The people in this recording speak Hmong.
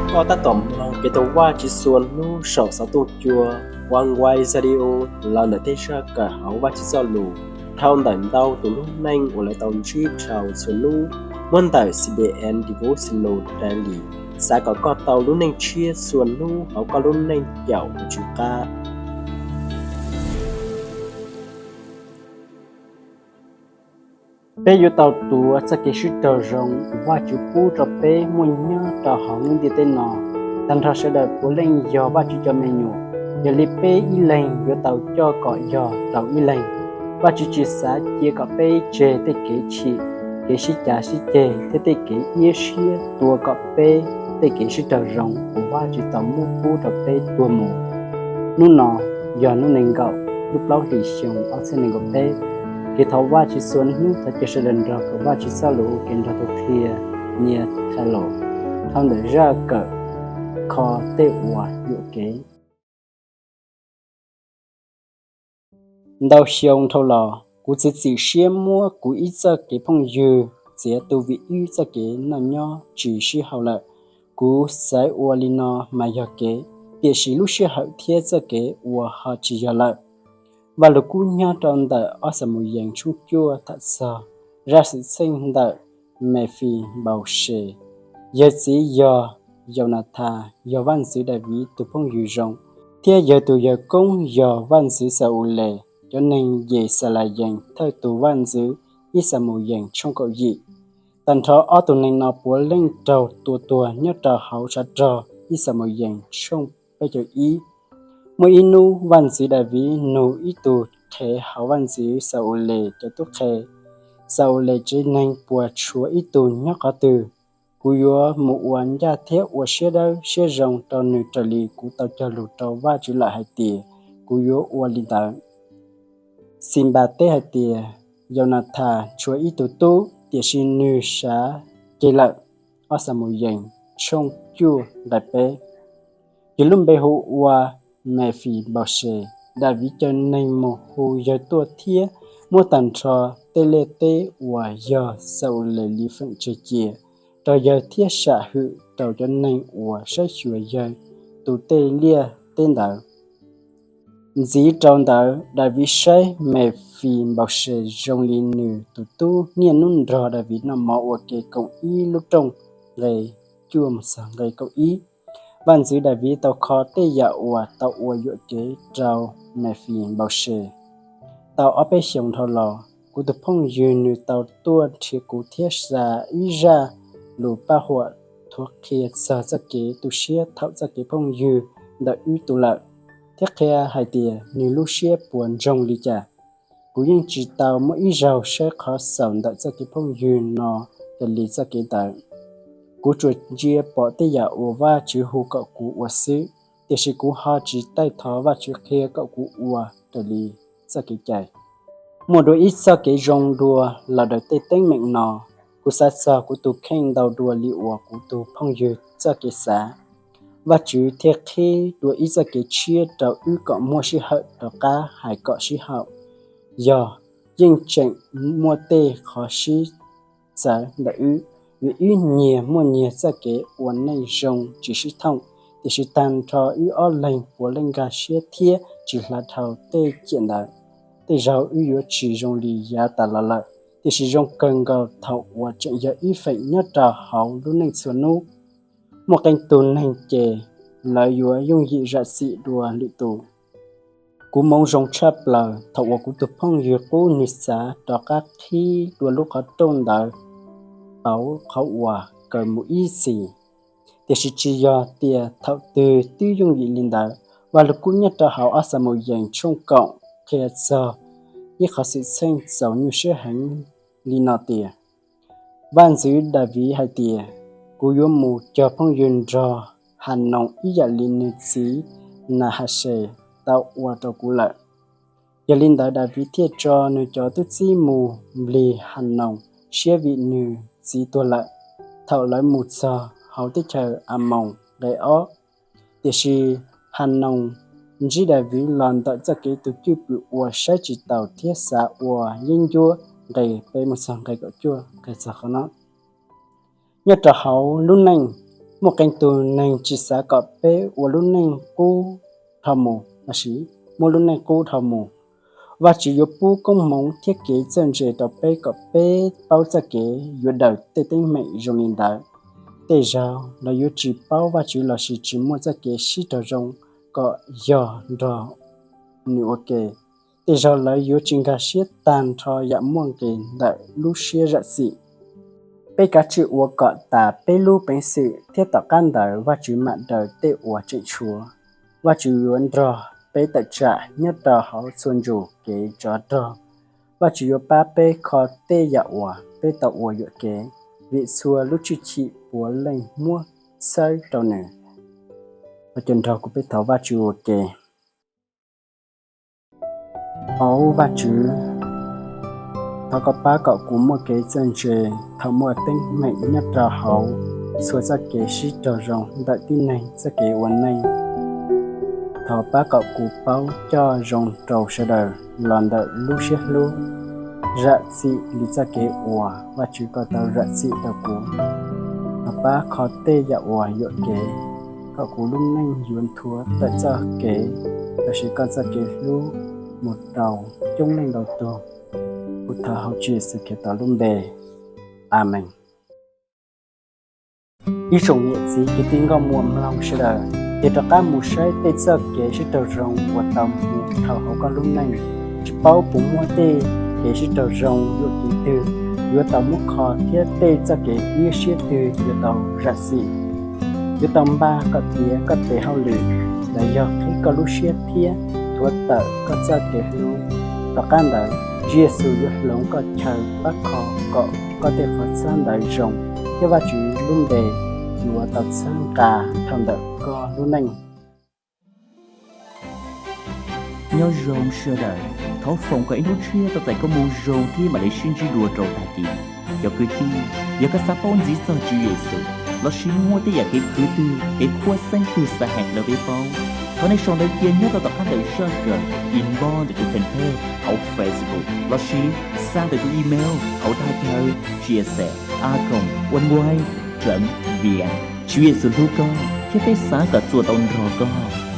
Koj tab tom mloog kev thov Vajtswv txhua hnub saum xov tooj cua Oneway Radio los ntawm tej zaj kawm hauv Vajtswv Txojlus dhau ntawm ntau tus lub neej uas lawv tau ntsib dhau txhua hnub, muab ntawm C B N Devotional Daily. Xav kom koj tau lub neej tshiab txhua hnub hauv koj lub neej caum tus Tswv qab. Peb yuav tau tuav txoj kev sib raug zoo uas Vajtswv pub rau peb muaj nyob rau hauv lub ntiaj teb no. Tag nrho sawv daws puav leej yog Vajtswv cov me nyuam, yog li peb ib leeg yuav tau coj kom yog rau ib leeg. Vajtswv tsis xav cia kom peb tseg tej kev chim, kev sib cav sib ceg thiab tej kev iab siab tua kom peb tej kev sib raug zoo uas Vajtswv tau muab pub rau peb tuag mus. Hnub no yog hnub nees nkaum lub plaub hlis xyoo ob txhiab nees nkaum peb. Kev thov Vajtswv txhua hnub thov caw sawv daws nrog kawm Vajtswv Txojlus ua ke nrog tus qhia Nia Thalo dhau ntawm zaj kawm Kho tej uas yuam kev. Ntau xyoo dhau los, kuv txiav txim siab muab kuv ib txoj kev phooj ywg txiav tu vim wb txoj kev noj nyob tsis sib haum lawm. Kuv xaiv ua li no mas yog kev, tiam sis lub sij hawm thiab txoj kev ua ho tsis yog lawm. Vaj lug kub nyob rau ntawm ob Xamuyees tshooj cuaj tham txog zaj xwm txheej ntawm Mefibauses. Yawg txiv yog Yaunathas, yog vaj ntxwv Daviv tus phooj ywg zoo, thiab yawg tus yawg koob yog vaj ntxwv Xa-ules. Cov neeg Yexalayees thawj tus vaj ntxwv, ib Xamuyees tshooj kaum yim. Tag nrho ob tug neeg no puav leej raug tua tuag nyob rau hauv tshav rog, ib Xamuyees tshooj peb caug ib. Muaj ib hnub vaj ntxwv Daviv nug ib tug qhev hauv vaj ntxwv Xa-ules cov tub qhe, Xa-ules tsev neeg puas tshuav ib tug nyob qhov twg? Kuv yuav mus ua ncaj thiab ua siab dawb siab zoo rau nws raws li kuv tau cog lus rau Vajtswv lawm hais tias kuv yuav ua li ntawd. Xinpas teb hais tias, Yaunathas tshuav ib tug tub, tiam sis nws sav ceg lawm. Ob Xamuyees tshooj cuaj nqe peb. Yog lub npe hu ua Mefibauses, Daviv caw neeg mus hu yawg tuaj thiab muab tag nrho tej liaj teb uas yog Xa-ules li feem tseg cia rau yawg thiab sam hwm rau cov neeg uas saib xyuas yawg tus tej liaj teb ntawd. Ntxiv rau ntawd, Daviv saib Mefibauses zoo li nws tus tub niaj hnub nrog Daviv noj mov ua ke koom ib lub rooj nqe cuaj mus txog nqe kaum ib. Vaj ntxwv Daviv tau kho tej yam uas tau ua yuam kev rau Mefibauses. Tau ob peb xyoos dhau los, kuv tus phooj ywg nws tau tuaj nrhiav kuv thiab xa ib zaj lus paj huam thuav qhia txog txoj kev tu siab thaum txoj kev phooj ywg ntawm wb tu lawm, thiab qhia hais tias nws lub siab puas ntsoog li cas. Kuv yeej tsis tau muaj ib zaug saib qhov xaus ntawm txoj kev phooj ywg no raws li txoj kev ntawd. Kuv tsuas ntsia pom tej yam uas Vajtswv hu kom kuv ua xwb, tiam sis kuv ho tsis taij thov Vajtswv qhia kom kuv ua raws li txoj kev cai. Muaj dua ib txoj kev zoo dua los daws tej teeb meem no. Kuv xav txog kuv tus kheej ntau dua li uas kuv tus phooj ywg txoj kev xav. Vajtswv thiaj qhib dua ib txoj kev tshiab rau wb kom muaj sij hawm rov qab hais kom sib haum. Yog, yeej tseem muaj tej qhov sib txawv ntawm wb, vim wb nyias muaj nyias txoj kev ua neej zoo tsis sib thooj, tiam sis tag nrho wb ob leeg puav leej nkag siab thiab tsis hla dhau tej ciam ntawd. Tej zaug wb yuav tsis zoo li yav tas los lawm, tiam sis zoo kawg nkaus thaum uas tseem yog ib feem nyob rau hauv lub neej txhua hnub. Muaj qee tus neeg ces lawv yuav yooj yim zam txim dua lwm tus. Kuv moov zoo tshaj plaws thaum uas kuv tus phooj ywg qub nws xav rov qab qhib dua lub qhov rooj ntawd pauv qhov uas kaw mus ib txhis. Tiam sis tsis yog tias thaum twg twb yooj yim li ntawd. Vaj lug kub nyob rau hauv ob Xamuyees tshooj kaum qhia txog ib qhov xwm txheej txaus nyuaj siab heev li no tias, vaj ntxwv Daviv hais tias, kuv yuav mus cog phooj ywg nrog Hanoos ib yam li nws txiv Nahases tau ua rau kuv lawm. Yog li ntawd Daviv thiaj tso nws cov tub txib mus nplig Hanoos siab vim nws txiv tuag lawm, thaum lawv mus txog hauv teb chaws Amoos nqe ob. Tiam sis Hanoos ntsib Daviv los ntawm txoj kev tus cwj pwm uas saib tsis taus thiab xav ua yeeb ncuab nqe peb mus txog nqe kaum cuaj qhia txog qhov no. Nyob rau hauv lub neej, Muaj qee tus neeg tsis xav kom peb ua lub neej qub dhau mus lossis muaj lub neej qub dhau mus. Vajtswv yuav pub koob hmoov thiab kev txawj ntse rau peb kom peb paub txoj kev yuav daws tej teeb meem zoo li ntawd. Tej zaug lawv yuav tsis paub Vajtswv lossis tsis muaj txoj kev sib raug zoo kom yog nrog nws ua ke. Tej zaug lawv yuav tsis nkag siab tag nrho yam muaj nqis ntawm lub siab zam txim. Peb kav tsij ua kom tas peb lub peev xwm thiab tom qab ntawd Vajtswv mam daws tej uas tseem tshuav. Vajtswv yuav nrog peb tawm tsam nyob rau hauv txhua ntsuj kev tsov rog. Vajtswv yuav pab peb kho tej yam uas peb tau ua yuam kev, vim txhua lub tshwj chim puav leej muab txhawb rau nws. Ua cov nrog kuv peb thov Vajtswv ua ke. Au Vajtswv, thov koj pab kom kuv muaj kev txawj ntse thaum muaj teeb meem nyob rau hauv txhua txoj kev sib raug zoo ntawm tib neeg txoj kev ua neej. Thov pab kom kuv paub coj zoo rau sawv daws los ntawm lub siab hlub, zam txim li txoj kev uas Vajtswv koj tau zam txim rau kuv. Thov pab kho tej yam uas yuam kev, kom kuv lub neej yuav nthuav tawm txoj kev lossis koj txoj kev hlub mus rau coob leej ntau tug. Kuv thov hauv Tswv Yexus Khetos lub npe, Amees. Ib tsoom niam txiv kwv tij nkauj muam mloog sawv daws, tig rov qab mus saib tej txoj kev sib raug zoo uas tau mus dhau hauv koj lub neej. Tsis paub puas muaj tej kev sib raug zoo yuam kev twg yuav tau muab kho thiab tej txoj kev ib siab twg yuav tau zam txim. Yuav tau npaj kom tiav koj tes hauj lwm los yog qhib koj lub siab thiab nthuav tawm koj txoj kev hlub. Tom qab ntawd, Tswv Yexus yuav hloov koj chaw pab kho kom koj tej qhov txhab ntawd zoo, thiab Vajtswv lub npe yuav tau txhawb nqa dhau ntawm koj lub neej. Nyob zoo sawv daws, thov foom kom ib hnub tshiab tau txais koj moo zoo thiab mam li sib ntsib dua rau tag kis. Cov kwv tij, yog koj xav paub ntxiv txog Tswv Yexus lossis muaj tej yam kev khwv twg, kev khuab xeeb twg xav hais rau peb paub, thov nej sau ntawv cia nyob rau tom qab ntawm zaj kawm, inbox ntawm tus fanpage hauv Facebook lossis xa ntawm tus email hauv dag chaw chia sẻ a còng oneway chấm vn. Tswv Yexus hlub koj thiab peb xav kom txuas tau nrog koj.